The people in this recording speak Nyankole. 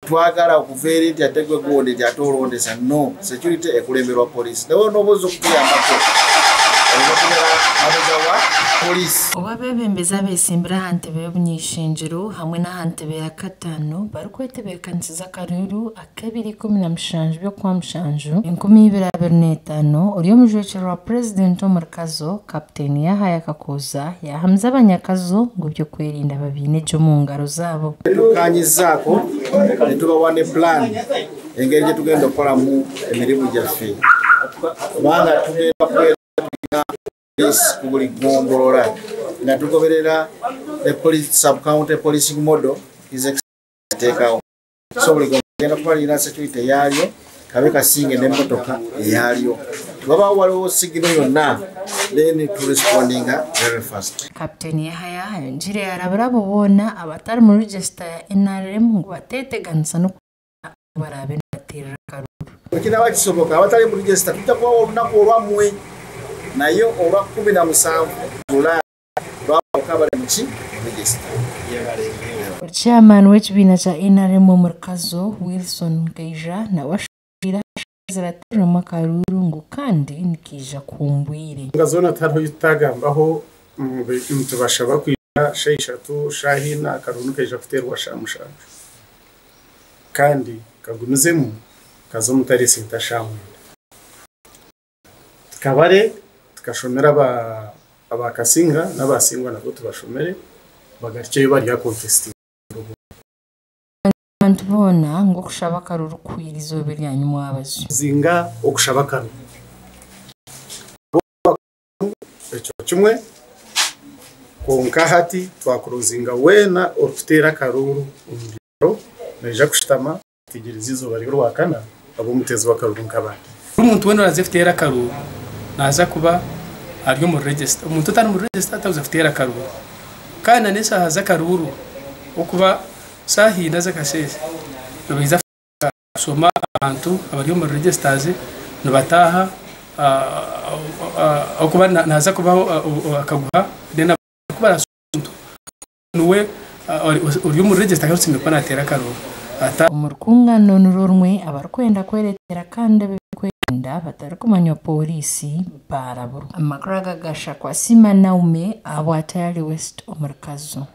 Twagala okuva eri nti ate gwe gundi nti ate olondesa no security ekulemberwa police nawe onoba oza okutuyambako olina okubeera mabega wa police. Obu abeebembezi abeesimbire aha ntebe y'obuny'eishengyero hamwe n'aha ntebe ya kataano barikwetebeekanisiza akaruuru ak'ebiro 17 by'Okwamushanju, 2025, ori omujwekyerwa wa Purezidenti omuri Kazo, Kapiteeni Yahaya Kakooza yaahamiza abanyakazo ngu eby'okwerinda babiine gye omu ngaro zaabo. Tukaanyizaako ne tubawa ne pulaani engeri gye tugenda okukolamu emirimu gyaffe kubanga tugenda kubeera tulina poliisi ku buli ggombolola nga tugoberera the police sub-county policing model is teekawo. So buli ggombolola egenda kuba lirina security eyaalyo kabe kasinge n'emmotoka eyaalyo. Wabaawo waliwo signal yonna then tu respondinga very fast. Kapiteeni Yahaya ayongyire yaarabura abo boona abatari mu register ya NRM ngu bateeteganisa n'okuhika ahu baraabe nibateerera akaruuru. Bwe kinaaba kisoboka abatari mu register twija kubaha olunaku olwamwe naye olwa 17 July lwabo abari mu ki register. Chairman w'ekibiina kya NRM omuri Kazo, Wilson Nkaija nawe ashoboreire aha shaaha zirateerwamu akaruuru ngu kandi nikaija kuhumbwire. Enshonga zoona tihariho ei tutagambaho, nitubashaba kwija shaaha ishatu, shaaha ina, akaruuru nikaija kuteerwa shaaha mushanju. Kandi kagumizemu kaze omu Tare Centre shaaha mwenda. Tukabare tukashomera aba Kasinga n'abasingwa nabo tubashomere bagarukyeyo bari aha contestinga obundi. Abantu boona ngu okushaba akaruru kuhwire eizooba erya nyimwabazyo. Zinga okushaba akaruru. Ekyo kimwe, kwonka hati twakurozinga weena orikuteera akaruru omu byaro naija kushutama ategereze eizooba ry'orwakana abe omuteezi w'akaruru nk'abandi. Omuntu weena oraaze kuteera akaruru naaza kuba ari omu register. Omuntu otari mu register takuza kuteera akaruru. Kandi na n'eshaaha z'akaruuru okuba shaaha ina z'akasheeshe nibaija kushoma abantu abari omu registers nibataaha okuba naaza kubaho akaguha then ku barashoma omuntu niwe ori omu register akaba ashemereire kuba naateera akaruru. Omu rukungano nirwo rumwe abarikwenda kwereetera kandi ab'ebirikwerinda batarikumanywa pooriisi baaraburwa. Amakuru aga gashakwa Sima Naume ahabwa Tayali West omuri Kazo.